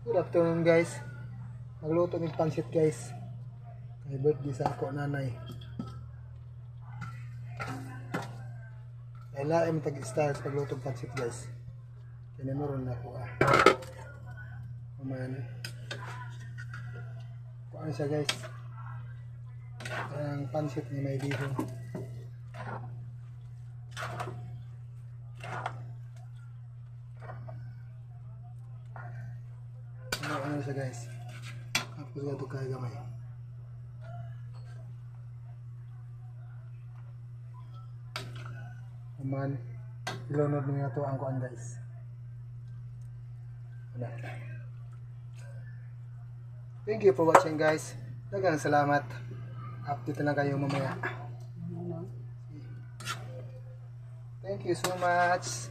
Good afternoon, guys. Magluto ng pansit, guys. Kay birthday sa ako nanay. Kaya lain tag style sa pagluto ng pansit, guys. Kaya namuron na ako ah. Kuman. Kuan siya, guys. Ang pansit ni may bihon. Ano ano siya, guys. Tapos gato kay gamay. Kuman. Ilunod niya to ang kuan, guys. Wala. Thank you for watching, guys. Daghang salamat. Update na lang kayo mamaya. Ano? Thank you so much.